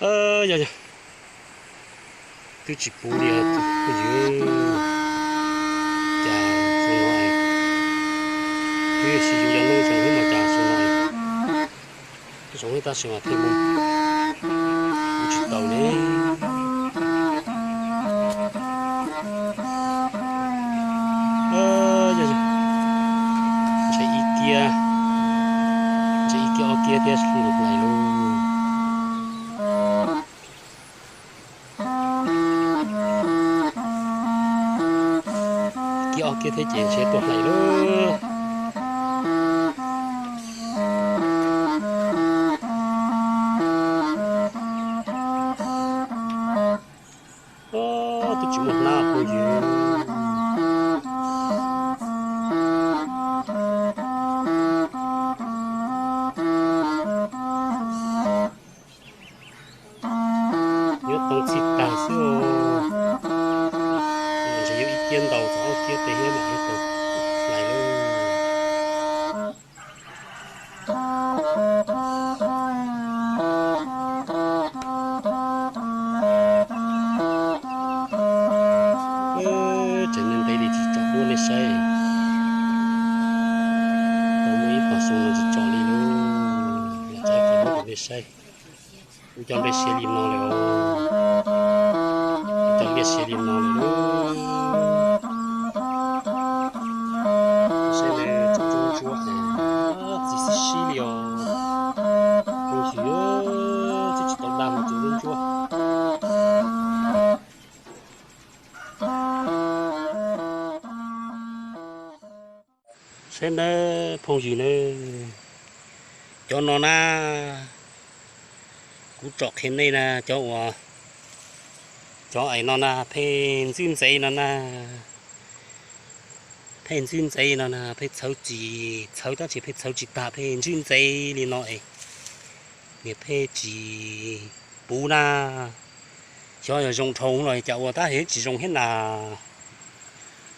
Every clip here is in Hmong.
Yog yog, twb tsis puv li os, twb ywg. Cas xyoo no, twb sib yuav yog neej zoo thiab mas cas xyoo no zoo thiab tab sis mas thiaj mus kuv tsis tau ne. Ntshe ib kiag, ntshe ib kiag ob kiag thiab hlais lauj. Kiag ob kiag thiab ces ntshe tuaj hlais lauj. Twb tsis muaj hnab phooj ywg. Yuav tau txhij tag xwb. Ntshe yuav ib kiag ntau txog ob kiag tej thiab mam li tau hlais lauj. Tseem ntev li tsis tsom duab nej saib. Tau muaj ib qho xyoo no tsis tsom li lauj. Lam tsaib qhov duab rau nej saib. Kuv cov npliaj siav li no lawm os. Kuv cov npliaj siav li no lawm lauj. Saib ne, tsob ntsuab, txiv xib sib li os. Phooj ywg, twb tsis tau daj mas tsob ntsuab. Saib nawb phooj ywg nawb, cov no na, kuv tsom qhia nej na, cov uas, cov es no na pheej ntxwb ntxev no na, pheej ntxwb ntxev no na, pheej txhawv tsis txhawv tab sis pheej txhawv tsis tag, pheej ntxwb ntxev li no es niam pheej tsis puv na. Xyov yog zoo dhau los cas ua tab sis tsis zoo thiab na,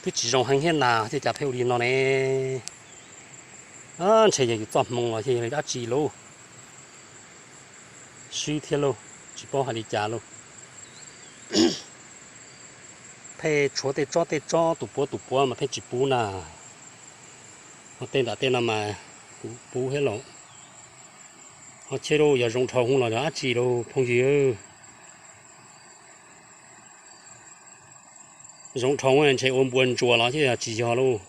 twb tsis zoo heev thiab na, thiaj cas pheej ua li no ne. Ntshe yog yus txoj hmoo los yog dab tsi lauj, swb thiab lauj, tsis paub hais li cas lauj. Pheej tshuav tej tsob tej tsob tus puav tus puav mas pheej tsis puv na, ho tej nram tej no mas puv thiab lauj. Ho cheb lauj, yog zoo dhau hwv los yog dab tsi lauj phooj ywg. Zoo dhau ntshe ua npua ntsuas los thiab yog tsis yog lauj.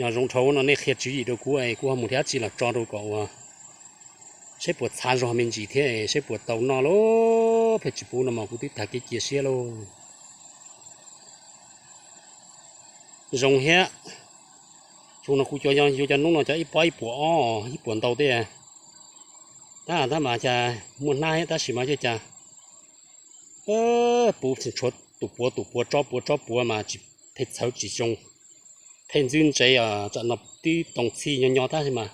Yog zoo dhau no nej qhia tswv yim rau kuv es kuv ho mus thiab tsis los tso rau kom ua, seb puas txhav zog me ntsis thiab seb puas tau noj lauj. Pheej tsis puv no mas kuv twb tag kev cia siab lauj. Zoo thiab, xyoo no kuv cov yuav cov noob no cov ib pob ib puas ob ib puas ntau tej, tab tab mas cas muaj hnab thiab tab sis mas cas puv tshuav tus puav tus puav tsob puav tsob puav mas tsis, pheej txhawv tsis zoo, pheej ntxwb ntsev. Tsam no twb toom txhij nyob nyob tab sis mas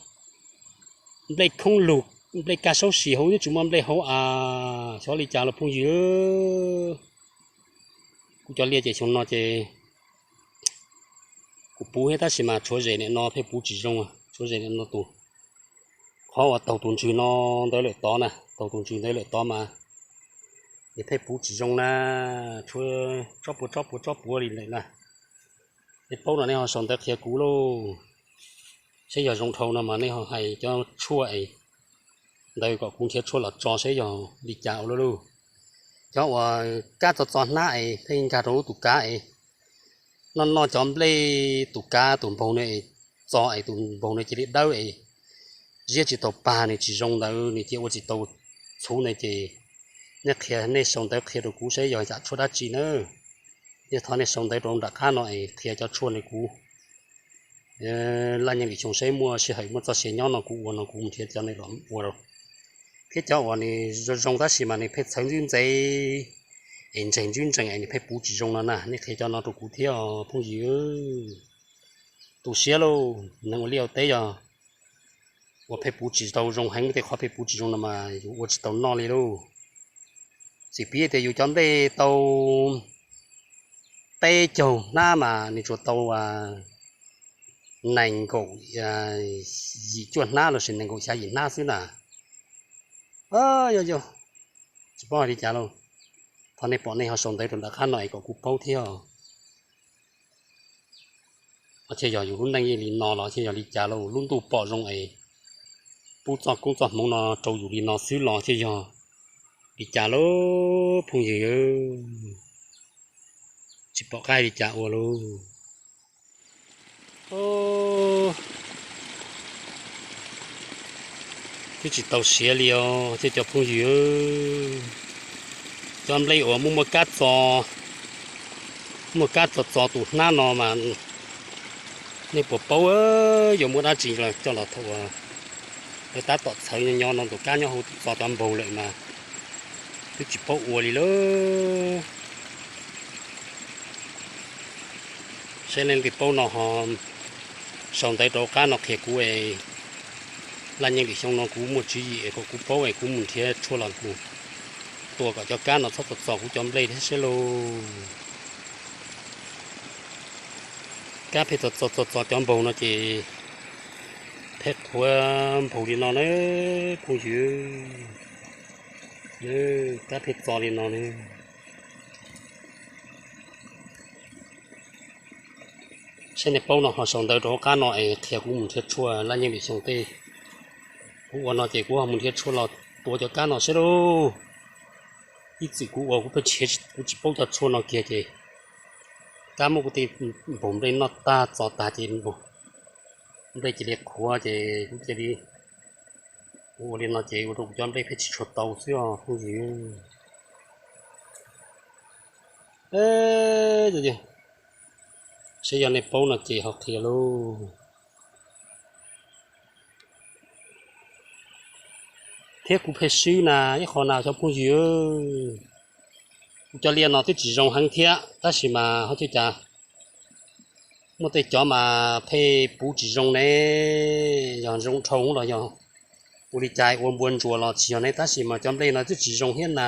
nplej khoob lug, nplej kaj saub sis hauv twb tsis muaj nplej hauv a. Xyov li cas los phooj ywg, kuv cov liaj ces xyoo no ces kuv puv thiab tab sis mas tshuav zem nim no pheej puv tsis zoo, tshuav zem nim no tus, qhov uas taug tus ntswg no ntawd lawm tod na, taug tus ntswg ntawd lawm tod mas nws pheej puv tsis zoo na, tshuav tsob puav tsob puav tsob puav li lawm na. Nej paub no nej ho sau ntawv qhia kuv lauj, seb yog zoo dhau no mas nej ho hais cov tshuaj es ntawd kom kuv nrhiav tshuaj los tso seb yog li cas ua luaj lauj. Cov uas kab txo txo hnab es pheej nkag rau lub tus kav es noj noj cov nplej tus kav tus npaug no es txo es tus npaug no cia li dawb es ziab tsis tau pag nws tsis zoo ntawd nws cia ua tsis tau txhuv ntawd ces nej qhia, nej sau ntawv qhia rau kuv seb yog yam tshuaj dab tsi na. Nej thov nej sau ntawv rau nram qab no es qhia cov tshuaj no kuv laj nyob li xyoo seb muaj sij hawm muaj txoj sia nyob no kuv ua no kuv mus nrhiav cov no los ua rau. Thiab cov uas nws zoo zoo tab sis mas nws pheej txhawv ntxwb ntxev es ntseg ntxwb ntsees es nws pheej puv tsis zoo no na, nej qhia cov no rau kuv thiab os phooj ywg. Tu siab lauj, neeg ua liaj ua teb yog uas pheej puv tsis tau zoo heev, tej qhov pheej puv tsis zoo no mas yus ua tsis tau noj li lauj. Txiv piv tias yus cov nplej tau peb caug hnab mas nws tsuas tau nees nkaum yim cuaj hnab lossis nees nkaum xya yim hnab xwb na. Yog yog, Paub hais li cas lauj? Thov nej pom nej ho sau ntawv rau nram qab no es kom kuv paub thiab. Os, thiaj yog yus lub neej yeej li no los thiaj yog li cas lauj? Lub ntuj pom zoo es pub txoj koob txoj hmoov no rau yus li no xwb los thiaj yog li cas lauj phooj ywg? Tsis pom qab li cas ua lauj. Twb tsis tau siav li os thiab cov phooj ywg. Cov nplej uas muaj muaj kab txo, muaj kab txo txo tus hnab no mas nej puas paub yuav muab dab tsi coj los thaum uas lawv tab tom txhawv nyob nyob no tus kab nyob hauv twb txo cov npaug lawm mas twb tsis paub ua li lauj. Saib leej twg paub no ho sau ntawv rau qab no qhia kuv es laj nyeej lwm xyoo no kuv muaj tswv yim es kom kuv paub es kuv mus nrhiav tshuaj los mus tua kom cov kab no txhob txo txo kuv cov nplej thiab saib lauj. Kab pheej txo txo txo txo cov npaug no ces pheej qhuav npaug li no na phooj ywg. Kab pheej txo li no na. Saib nej paub no ho sau ntawv rau hauv qab no es qhia kuv mus nrhiav tshuaj laj nyeej lwm xyoo tej. Kuv ua no ces kuv ho mus nrhiav tshuaj los tua cov kab no saib lauj. Ib txwm kuv ua kuv pheej tsis, kuv tsis paub cov tshuaj no kiag ces kab muab kuv tej npaug nplej noj tag txo tag ces npaug nplej cia li qhuav ces kuv cia li, kuv ua li no ces ua rau kuv cov nplej pheej tsis tshua tau xwb os phooj ywg. Saib yog nej paub no ces ho qhia lauj. Thiab kuv pheej swb na ib qho na cov phooj ywg. Kuv cov liaj no twb tsis zoo heev thiab tab sis mas ho ua cas muaj tej cov mas pheej puv tsis zoo ne. Yog zoo dhau los yog ua li cas ua npua ntsuas los tsis yog ne tab sis mas cov nplej no twb tsis zoo thiab na.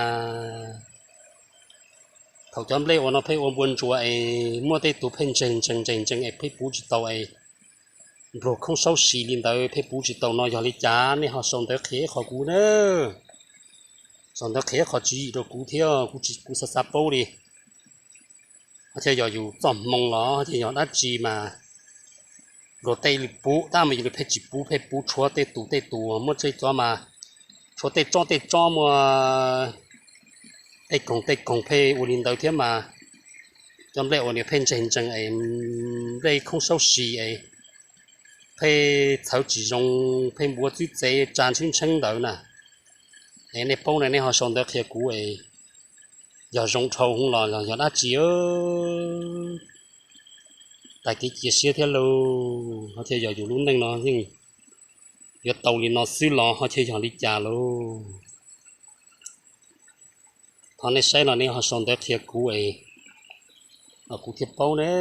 Thaum cov nplej ua no pheej ua npua ntsuas es muaj tej tus pheej ntseg ntseg ntseg ntseg es pheej puv tsis tau es npluag khoob saub si li ntawd pheej puv tsis tau no yog li cas nej ho sau ntawv qhia ib qho kuv na. Sau ntawv qhia ib qho tswv yim rau kuv thiab kuv xav xav paub li. Ho thiaj yog yus txoj hmoo los thiaj yog dab tsi mas luag tej li puv tab mas yus li pheej tsis puv pheej puv tshuav tej tus tej tus muaj tej cov mas tshuav tej tsob tej tsob muaj tej koog tej koog pheej ua li ntawd thiab mas cov nplej ua niam pheej ntseg ntsees es nplej khoob saub si es pheej txhawv tsis zoo, pheej npuav txwb txev tsa ntsheeb ntsheeb ntawd na. Es nej paub na nej ho sau ntawv qhia kuv es yog zoo dhau hwv los yog dab tsi. Tag kev cia siab thiab lauj, ho thiaj yog yus lub neej no yeej yuav tau li no xwb los ho thiaj yog li cas lauj. Thov nej saib no nej ho sau ntawv qhia kuv es kuv thiaj paub ne.